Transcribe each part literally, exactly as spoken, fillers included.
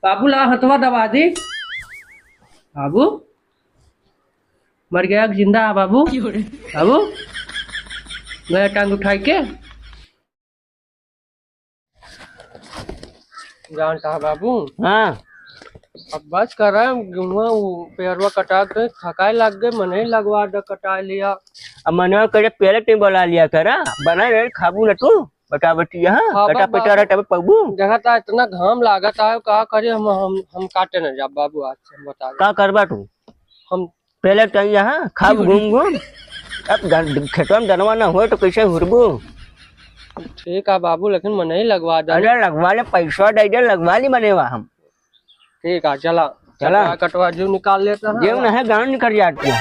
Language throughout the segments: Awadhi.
बाबू ला हथवा दबा दी। बाबू, मर गया कि जिंदा है बाबू? बाबू, गया टांग उठाई के। जानता है बाबू? हाँ। अब बस कर रहा है, गेहुआ वो पेरवा कटा के थकाए लग गए, मने लगवा दे, कटा लिया। अब मनवा करे पेले टेम बोला लिया करा, बना रहे खाबू न तू, बटा बटी यहाँ, हाँ, कटा बस पेटा बाबू। रटा पबू। देखा था इतना घाम लागत है, का करे हम, हम, हम काटे न जाब बाबू, आज से हम बता दे। का करबा तू? हम पहले तो यहाँ खाब घूम घूम, अब धन-, खेतवा में धनवा ना होए तो कैसे हुरबू? ठीक है बाबू, लेकिन मनई लगवा दे। अरे लगवा ले, पैसा दे दे, लगवा ली मनेवा हम। ठीक है, चला। चला। कटवा, कटवा जो निकाल लेता है। जेव ना है, गाँव निकल जाती है।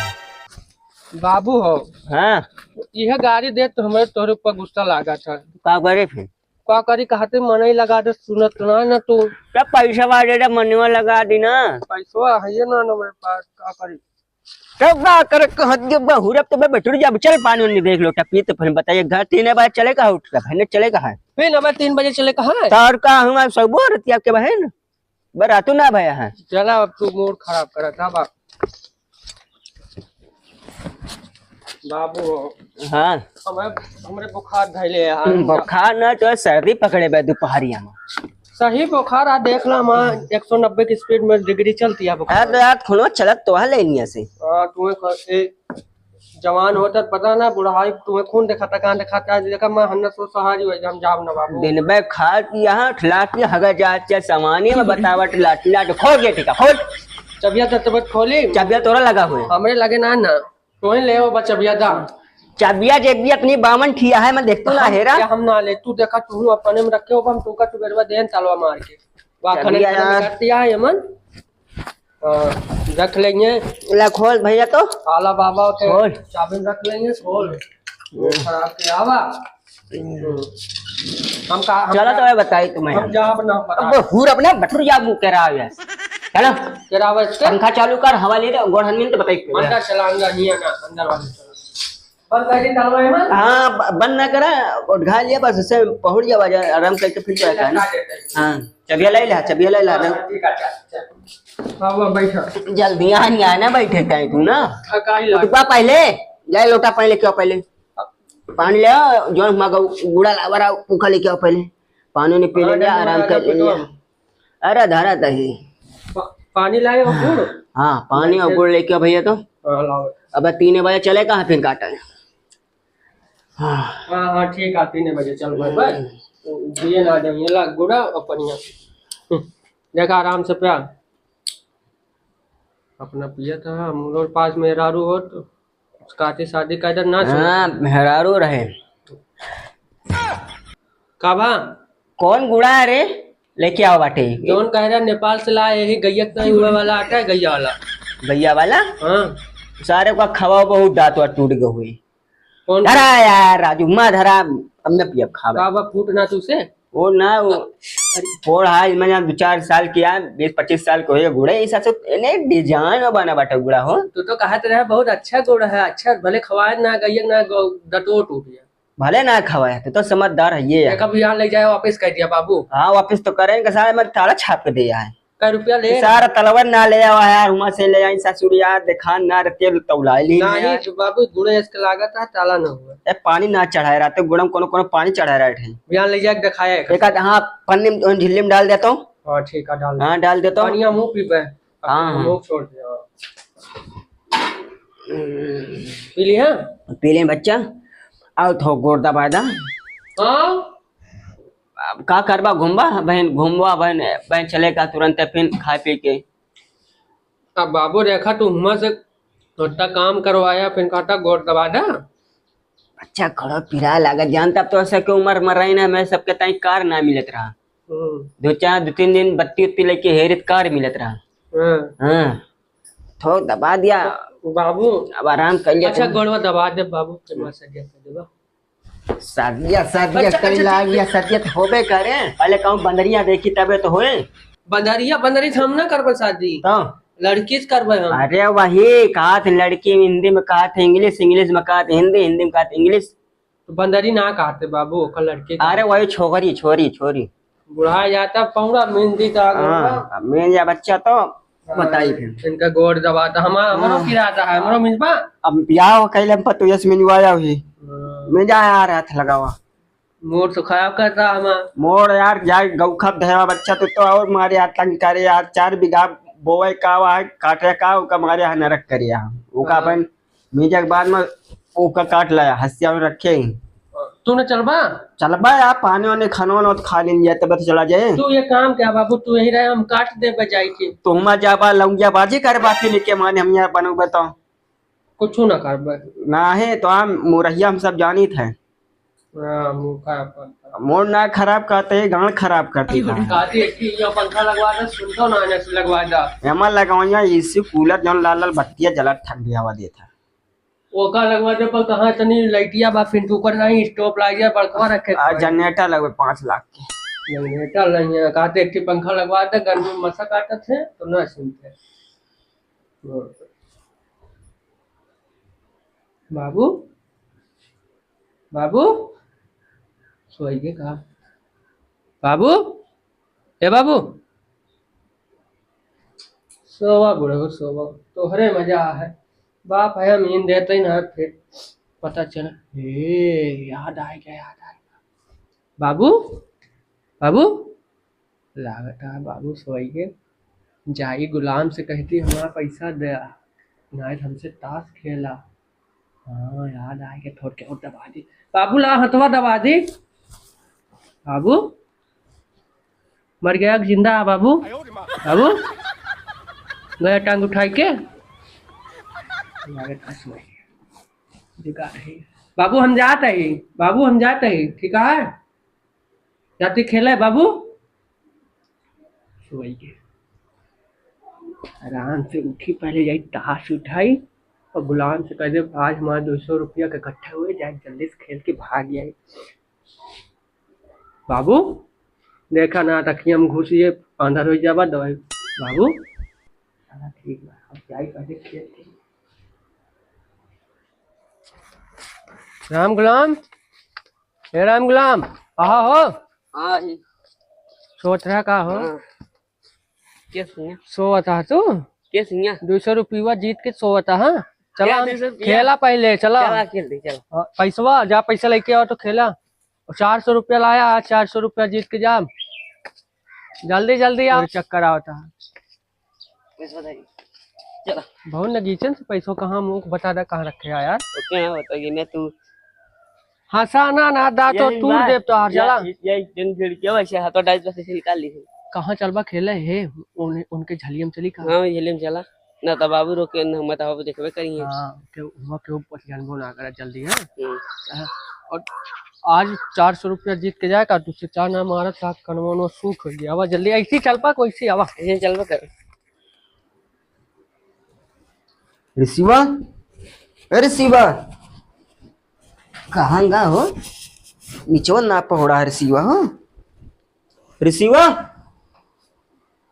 बाबू हो। हाँ। यह गाड़ी दे तो हमारे तोरे ऊपर गुस्सा लागा था। का करे फिर? का करी, कहते मनई लगा दे, सुनत ना, ना तू। तब पैसा वाले रे, मनवा लगा दी ना। पैसा है ये ना, ना मेरे पास, का करी? तब का करे, कहत के बहुरब तो मैं बैठुर जाब, चल पानी उनी देख लो, टपी तो फिर बताइए, घर तीन बजे चले कहा उठ के, बहन चले कहा है? फिर अब तीन बजे चले कहा है? तो और का, हम सब बोल रही आपके बहन, बरातू ना भया है। चला, अब तू मूड खराब करा था बा। बाबू, हाँ। हमें, हमरे बुखार धइले है। हम्म, बुखार ना तो सर्दी पकड़े बा दोपहरिया में। सही बुखार आ, देख ला, हमार एक सौ नब्बे की स्पीड में डिग्री चलती है बुखार। हाँ, तो यार, खूनो चलत तो है लेनिया से। हाँ, तुम्हें क-, ए, जवान होता पता ना, बुढ़ाई तुम्हें खून दिखाता, कहाँ दिखाता है, देखा मैं हन्ना सो सहारी हो, हम जाब ना बाबू। दिन भर खा के यहाँ, ठिला के हगा जा, चाहे सामानी में बतावट, लाट, लाट, खोल गेट का, खोल। चबिया तो तब खोली। चबिया तोरा लगा हुए। हमरे लगे ना, ना। तोहे ले वो बा चबिया दा। चबिया जेबिया अपनी बावन ठिया है, मैं देखता ना हम, हेरा। क्या हम ना ले, तू देखा, तू अपने में रखे हो, हम तू का चुबेरवा देन तालवा मार के। वाह, खने चबिया खने यार। निकाल दिया है, यमन। हाँ, रख लेंगे। ला खोल भैया तो। आला बाबा के खोल। चाबी रख लेंगे, खोल। वो खराब के आवा। हम्म। हम का, हम चलो का, तो मैं बताई तुम्हें हम हम। जाब ना पता। अब हुर अपना बटुर जाब मुँह के रहा है। चलो। के रहा है इसके? पंखा चालू कर, हवा ले ले, गोड़ हन मिनट बताई। अंदर चला, अंदर ही है ना, अंदर वाले चला। बंद कर दी तालवा है ना? हाँ, ब-, बंद ना करा, उठा लिया बस, उससे पहुँच जावा जा, आराम करके फिर चला जाए ना। हाँ, चबिया लाई ला, चबिया लाई ला, हाँ, ना। ठीक है, चल, चल। हाँ, वो बैठा। जल्दी यहाँ नहीं आया ना, बैठे काहे तू ना। हाँ, काहे लगा? उठवा पहले, जाए लोटा पानी लेके आओ पहले। पानी ले आओ, जौन हमारा गु-, गुड़ा लावा रहा, उखा लेके आओ पहले। पानी उनी पी हाँ, लेंगे, आराम कर लेंगे। अरे धरा दही। पा-, पानी लाए हो गुड़? हाँ, पानी और गुड़ लेके आओ भैया तो। हाँ, लाओ। अब तीन बजे चले कहाँ फिर काटा है? हाँ। हाँ, हाँ, ठीक है, तीन बजे चल भाई, भाई। हम्म। दिए ना दे, ये ला गुड़ा और पनिया। हम्म, देखा आराम से प्यार। अपना पिया था, हम लोग पास मेहरारू हो तो काती शादी का इधर ना छोड़। हाँ, मेहरारू रहे। का बा? कौन गुड़ा है रे? लेके आओ बाटे। जौन कह रहा नेपाल से लाए, यही गैया का हुआ वाला आटा है, गैया वाला। गैया वाला? हाँ। सारे का खवा बहुत दांत वात टूट गए हुए। कौन? धरा यार राजू, माँ धरा, अब न पियब खावे। का बा फूट ना तू से? वो ना, वो अरे। फोड़ है, मैं यहाँ दो चार साल किया, बीस पच्चीस साल के हुए गुड़े, इस हिसाब से इन्हें डिजाइन में बना बाटे गुड़ा हो। तू तो कहत रहे बहुत अच्छा गुड़ है, अच्छा भले खवाए ना गइया ना गौ-, दतोट उठ गया। भले ना खवाए, तू तो समझदार है ये यार। एक अब यहाँ ले जाए वापस कर दिया बाबू। हाँ, वापस तो करेंगे, सारे में ताला छाप के दिया है। कै रुपया ले? सारा तलवन ना ले आवा यार, हुआं से ले आई ससुर यार, देखा ना रे तेल तौलाइल ही नहीं नहीं यार। तो बाबू, गुड़े इसके लागत है, ताला ना हुआ। ए, पानी ना चढ़ाए रहते, गुड़म कोनो कोनो पानी चढ़ाए रहे थे। बिहान ले जाके दिखाया है। एक आध, हाँ, पन्नी में, झिल्ली में डाल देता हूँ। हाँ, ठीक है, डाल दे। हाँ, डाल देता हूँ। पानी हम मुँह पीबे। हाँ, हाँ। मुँह छोड़ दे, हाँ। पी लिया? पी लें बच्चा। आओ थो गोड़ दबा दा। हाँ? अब का करबा, घूमबा बहन, घूमबा बहन, बहन चले का तुरंत फिर खाए पी के। अब बाबू रेखा, तू हुआं से छोटा काम करवाया, फिर कहता गोड़ दबा दा। अच्छा, खड़ो पिरा लागत, जानता तो ऐसा के उम्र में रही ना, मैं सबके ताई कार ना मिलत रहा। हम्म। दो चार, दो तीन दिन बत्ती उत्ती लेके हेरित कार मिलत रहा। हाँ। हाँ। थोक दबा दिया। बाबू। अब आराम कर लिया अच्छा, तुम। गोड़वा दबा दे बाबू, फिर मैं सर कर देबा। सादिया, सादिया अच्छा, कर अच्छा, लाग ठीक या है। सादिया तो होबे करे। पहले कहूँ बंदरिया देखी तबे तो होए। बंदरिया, बंदरी से हम ना करबे शादी। तो? लड़की से करबे हम। अरे वही कहा थे, लड़की में हिंदी में कहा थे, इंग्लिश, इंग्लिश में कहा थे, हिंदी, हिंदी में कहा थे, इंग्लिश। तो बंदरी ना कहते बाबू, ओकर लड़की अरे कहते। वही छोकरी, छोरी, छोरी। बुढ़ा जाता पौड़ा, मेहंदी का हाँ, अब मेहंदी बच्चा तो हाँ, बताई फिर। इनका गोड़ दबाता, हमारा, हमरो हाँ। किराता है, हमरो मिंजबा। अब ब्याह कैले हम पतोहिया से मिंजवाया हुई। हाँ। मिंजा यार, हाथ लगावा। मोड़ तो खराब करता हमार। मोड़ यार, जा गौ खप धया बच्चा तो, तो और मारे यार, तंग करे यार, चार बीघा बोए का हुआ है, काटे का, ओका मारे यहाँ नरक करे यहाँ। ओका हाँ। अपन मीजा के बाद में ओका काट लाया, हसिया में रखे ही। तू न चलबा? चलबा यार, पानी वानी खाना वाना तो खा लेंगे, तब तो चला जाए। तू ये काम क्या बाबू, तू यहीं रहे, हम काट दे बजाई के। तो हुआ जाबा, लौंगिया बाजी कर बाकी लेके माने हम यहाँ बनोगे तो। कुछ ना करबे। ना है तो हम मोरहिया हम सब जानित है। हाँ, मुंह खराब करता। मोड़ ना खराब करते, गांड खराब करती था। कहती है कि ये पंखा लगवा दे, सुनतो ना, ऐसे लगवा दे। एमा लगवाइया एसी कूलर, जौन लाल लाल बत्तियां जलत ठंडी हवा देता। ओका लगवा दे, पर कहाँ तनी लाइटिया बा, फिर ऊपर नहीं, स्टॉप लाइया बड़कवा रखे आ, थे। जनरेटर लगवे पाँच लाख के। जनरेटर नहीं है, कहते एक ठे पंखा लगवा दे, गर्मी में मसा काटत है, तो ना सुनते। बाबू, बाबू, सोइगे का? बाबू, ए बाबू, सोवा बुढ़ऊ, सोवा, तोहरे मजा है। बाप है, हम इन देते ही ना, फिर पता चला। ए, याद आइगा, याद आइगा। बाबू, बाबू, लागत है बाबू सोइगे। जाई गुलाम से कहती, "हमारा पैसा दे, नाहीं तो हमसे ताश खेला।" हाँ, याद आइगा, थोड़ के और दबा दी। बाबू, ला, हथवा दबा दी। बाबू, मर गया कि जिंदा है बाबू? बाबू, गया टांग उठाई के? लागत है सोइगे। बेकार है। बाबू, हम जात ही, बाबू, हम जात ही, ठीक है? जाती खेले बाबू। सोई के आराम से उठी, पहले जाई ताश उठाई और गुलाम से कह दे, "आज हमारे दो सौ रुपया के इकट्ठे हुए, जाए जल्दी से खेल के भाग जाए।" बाबू, देखा ना, तकिया में घुसिए, आंधर हो जाबा दवाई। बाबू, हाँ, ठीक बा, अब जाई पहले खेल के। राम गुलाम, ए राम गुलाम, कहाँ हो? हाँ, ही। सोवत रहा का हो? हाँ। के सुनिया? सोवत रहा तू? के सुनिया? दो सौ रुपया जीत के सोवत रहा, हाँ? चला, क्या हम दो सौ रुपया? खेला पहले, चला। चला, खेल दे, चला। हाँ, पैसवा, जा पैसा लेके आओ तो खेला। और चार सौ रुपया लाया, आज चार सौ रुपया जीत के जा। जल्दी, जल्दी आओ। चक्कर आवत है। पैसा बताइए। चला। बहुत नगीचन से पैसो कहाँ मुँह बता दा, कहाँ रखे है यार? ओके, हाँ, बताइए ना तू। हंसा ना, ना दा तो यही तू बात। देव तो हार या-, चला। या-, यही दिन भिड़ के वैसे हाथों डाल के से निकाल ली। कहाँ चलबा खेले हे? उन-, उनके झलियम चली का? हाँ, झलियम चला। ना तो बाबू रोके, ना हम तो बाबू देखबे करिए। हाँ, के, हुआ के ऊपर जानबो ना करा जल्दी, हाँ? हम्म। हाँ, और आज चार सौ रुपया जीत के जाए का, तुझसे चार ना मारा था, कनवा उनवा सूख हो गया। आवा जल्दी, ऐसी चल पा, कोई सी आवा। ऐसे चल पा कर। रिसीवा, ए रिसीवा, कहाँ गा हो? निचवा ना पहुड़ा है रिसीवा हो। रिसीवा,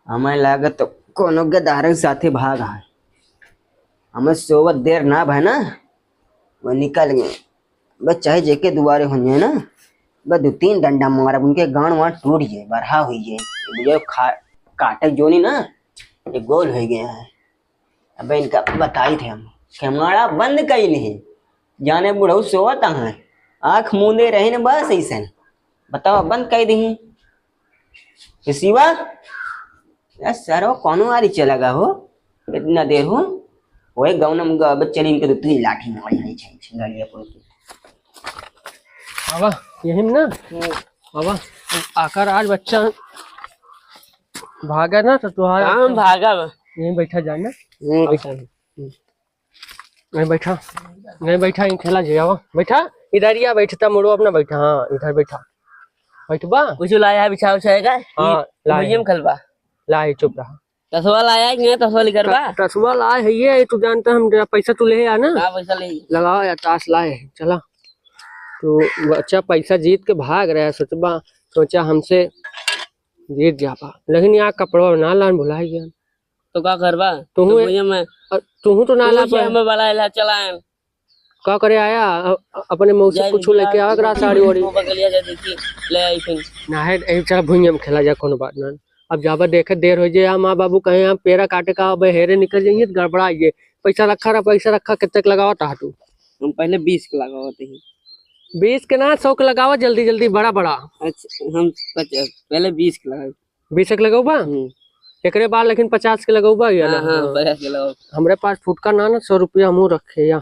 हमें लागत कोनो गदारन साथे भाग है। हमें सोवत देर ना भय ना, वो निकल गए। बस चाहे जेके दुआरे हो जाए ना, बस दो तीन डंडा मारब, उनके गांड वांड टूट जाए, बरहा हुई जाए। बुझे खा-, काटे जोनी ना, ये गोल हो गया है। अबे इनका बताई थे हम, कैमरा बंद कई नहीं, जाने बुढ़ऊ सोवत हैं, आँख मूंदे रहे न बस ऐसन। बताओ, बंद कई दही। रिसीवा, ए सरवा, कौनो आरी चला गा हो? इतना देर हो, वही गौनम ग-, अब चली इनके तो तुझे लाठी मारी नहीं चाहिए, गालिया पर की। आवा, यही में ना? हम्म। आवा, आकर आज बच्चा भागा ना तो तुम्हारा काम भागा बा। यहीं बैठा जाना। हम्म, बैठा। हम्म। नहीं बैठा, नहीं बैठा, यहीं खेला जाए, आवा, बैठा, इधर ही आ, बैठता मुड़ो अपना, बैठा, हाँ, इधर बैठा, बैठबा। कुछ लाया है, बिछाव उछाव का? हाँ, ई लाए भैया हैं। में खलबा। लाए, चुप रहा। तसवा लाया है कि नहीं, तसवा लेकर बा? त-, तसवा लाए है ये, तू जानता हम जरा पैसा तू ले आ ना। हाँ, पैसा ले। लगाओ यार, ताश लाए है, चला। तो बच्चा पैसा जीत के भाग रहा है, सोचबा, सोचा हमसे जीत जाबा, लेकिन यहाँ कपड़वा ना लान भुलाई गया। तो का करबा? तुहू तो ए-, भैया मैं अ, तुहू तो ना तू ला जे पाए। हमें वाला इला चलाएं। का करे आया? अ-, अ-, अपने मौसी जाए कुछ लेके आवा करा, साड़ी वाड़ी। वो बगलिया जा देखी, ले आई फिर। ना है, यही चला भुइयां में खेला जा, कोनो बात ना। अब जाबा देखे देर हो जाए, माँ बाबू कहे हम पेड़ा काटे का, अब हेरे निकल जाइए तो गड़बड़ा जाए। पैसा रखा रहा, पैसा रखा, कितने के लगावा था तू? हम पहले बीस के लगावत ही। बीस के ना, सौ के लगावा, जल्दी जल्दी, बड़ा बड़ा। अच्छा, हम पच-, पहले बीस के लगाई। बीस के लगौबा? हम्म। एकरे बाद लेकिन पचास के लगौबा या हाँ, ना? हाँ, हाँ। पचास के लगाओ। हमरे पास फुटका ना, ना, सौ रुपया हमहू रखे या।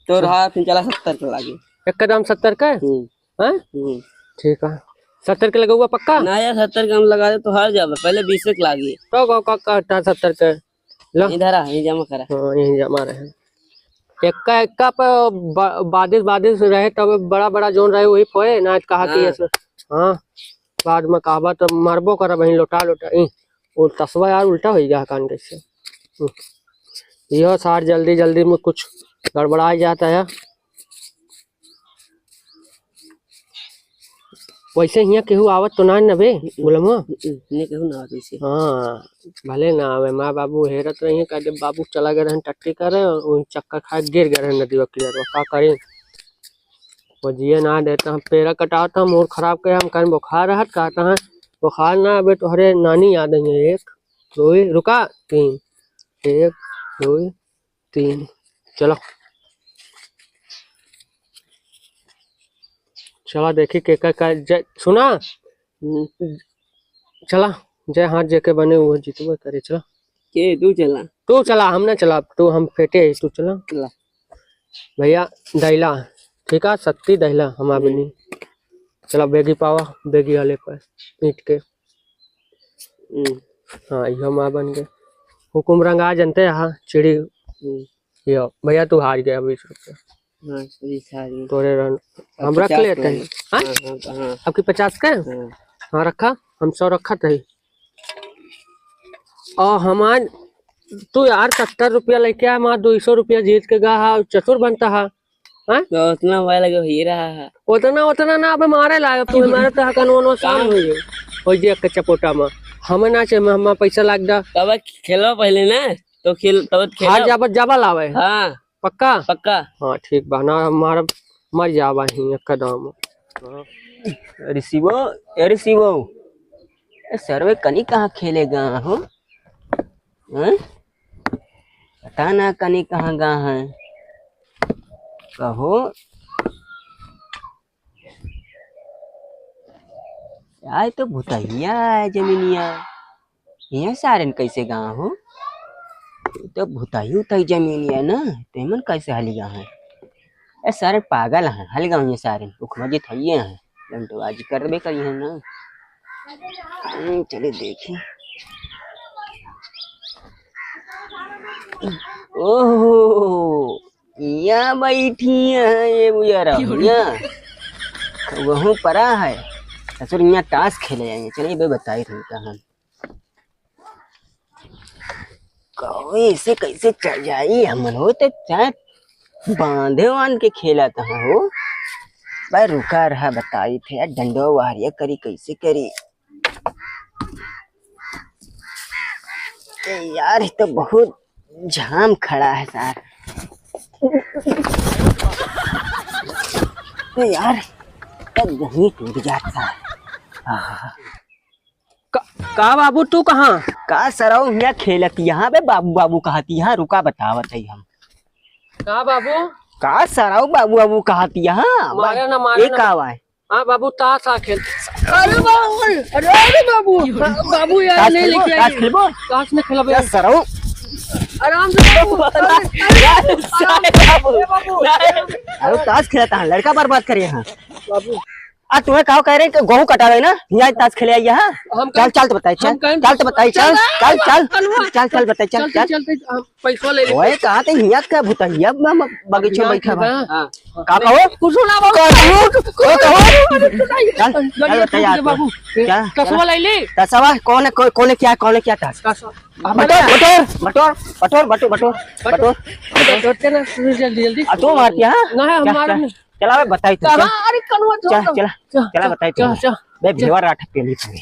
तो रहा, फिर चला सत्तर के लागे। एक का दाम सत्तर के? हम्म। हैं? हम्म। ठीक है। सत्तर के लगौबा पक्का? ना यार, सत्तर के हम लगा दे तो हार जाबे, पहले बीस के लागे। तो का, का, का, का सत्तर के? ला। इधर आ, यहीं जमा करा। हाँ, यहीं जमा रहे। एक्का, एक्का पे बा-, बारिश, बारिश रहे तब बड़ा, बड़ा जोन रहे वही पोए ना, कहा कि हाँ। ऐसे, हाँ, बाद में कहबा तो मारबो करब वहीं लोटा, लोटा। ई, वो तसवा यार उल्टा हो गया कान कैसे। हम्म। यह सार जल्दी, जल्दी में कुछ गड़बड़ा जाता है। वैसे हियाँ केहू आवत तो ना न बे, गुलमवा? हम्म, हियाँ केहू ना आवत वैसे। हाँ, भले ना आवे, माँ बाबू हेरत रहिए, कह दे, "बाबू चला गए रहन टट्टी करे, उन चक्कर खाए गिर गए रहन नदीवा किनारवा, का करी?" वो जिए ना देता, हम पेड़ा कटावत, हम मूड खराब करे, हम कहन बुखार रहत, कहता है, "बुखार ना आवे तो हरे नानी याद है, एक, दो, रुका, तीन, एक, दो, तीन।" चला, चला देखी के का, का जय, सुना? हम्म। चला, जय हाथ जेके बने वो जीतबे करे, चला। के तू चला? तू चला, हम ना चला, तू हम फेटे है, तू चला। चला। भैया, दहिला, ठीक है, शक्ति दहिला, हम हम्म। आदमी। चला, बेगी पावा, बेगी हले पर, ईंट के। हम्म। हाँ, इहो माँ बन गए। हुकुम रंगा जनते हा, चिड़ी। हम्म। यो, भैया तू हार गया बीस रुपया। हाँ, बीस हार गए। तोरे रन, अब हम रख पचास लेते हैं। हाँ? हाँ, हाँ, हाँ। आपकी पचास के? हाँ। हाँ, रखा, हम सौ रखा थे। और हमार, तू यार सत्तर रुपया लेके आ, हमार दो सौ रुपया जीत के गा हा, चतुर बनता हा। हाँ? तो उतना मोबाइल लगे ही रहा है। उतना, उतना ना, अब मारे लायक, तू मारे तो हकन वो नुकसान हो गए। हो जे एक चपोटा में। हमें ना चाहिए, हम पैसा लाग दा। तब खेलो पहले ना, तो खेल, तब खेलो। हार जाबा, जाबा लावे। हाँ। पक्का? पक्का। हाँ, ठीक बा, ना मार, मर जाबा ही एकदम। ऋषिवो, ए ऋषिवो, ए सरवे कनी कहाँ खेले गा हो? हैं? पता ना कनी कहाँ गा हैं। कहो, आए तो भुतहिया आए जमीनिया। ये सारन कैसे गा हो? ये तो भुतही उतही जमीनिया ना, तेमन कैसे हली गा हैं? ए सारे पागल हैं, हली गा ये सारे, उखमा जी थइये हैं, लंडोबाजी करबे करी हैं ना। हम्म, चले देखी। ओहो, यहाँ बैठी है ये बुजरा, यहाँ। वहू परा है। ससुर यहाँ ताश खेले जाएंगे। चलिए, बे बताई तुमका हम। कहो, ऐसे कैसे चल जाई? हमन हो तो चाहे बांधे बांध के खेला था हो। भाई रुका रहा, बताई थे यार, डंडो वारिया करी, कैसे करी? ए यार, ये तो बहुत जाम खड़ा है सार। ए यार, तब वहीं टूट जाता है। आहा। का, का बाबू, तू कहाँ? का सरऊ हियाँ खेलत, यहाँ पे बाबू, बाबू कहत, यहाँ रुका, बतावत है हम। का बाबू? का सरऊ बाबू, बाबू कहत, यहाँ? मारे ना, मारे ये ना। का हुआ है? हाँ बाबू, ताश आ खेल। अरे बाबू, अरे, अरे बाबू, बा-, बाबू यार, ताश नहीं खेलबो? लेके ताश आइए। खेलबो? ताश में खेलब क्या यार। सरऊ? आराम से बाबू, अरे, अरे यार, बाबू, आराम से। बाबू। अरे बाबू। अरे ताश खेलता है, लड़का बर्बाद करे यहाँ। बाबू। आ, तुम्हें का कह रहे हैं कि गेहूं कटावे ना, यहाँ ताश खेले आई है, हाँ? हम चल, कल, चल तो बताई, चल, हम कल चल तो बताई, चल, चल, चल, चल, कल, चल, चल बताई, चल, चलते, चल। चलते, हम पैसा ले लेते। ओए, कहाँ ते हियाँ का भूत है? हियाँ ब-, ब-, बगीचे में बैठा बा। हाँ। का कहो? कुछ ना बाबू। कहो, कहो, कहो। चल, चल बताई यार। बाबू, क्या? तसवा ले ले। तसवा? कौन है, कौन, कौन है क्या, कौन है क्या ताश? तसवा। बटोर, बटोर, बटोर, बटोर। बटोर, बटोर, बटोर। ना, जल्दी, जल्दी। आ, तू मारती है, हाँ? ना, क्या, हमारा क्या? नहीं। चला बे, बताई तू, कहाँ? चल। अरे, कनवा छोड़ चल, दो। चला, चल, चला, चल, बताई तू। चल, चल, बे, चल। भेवा राठ पेली तू।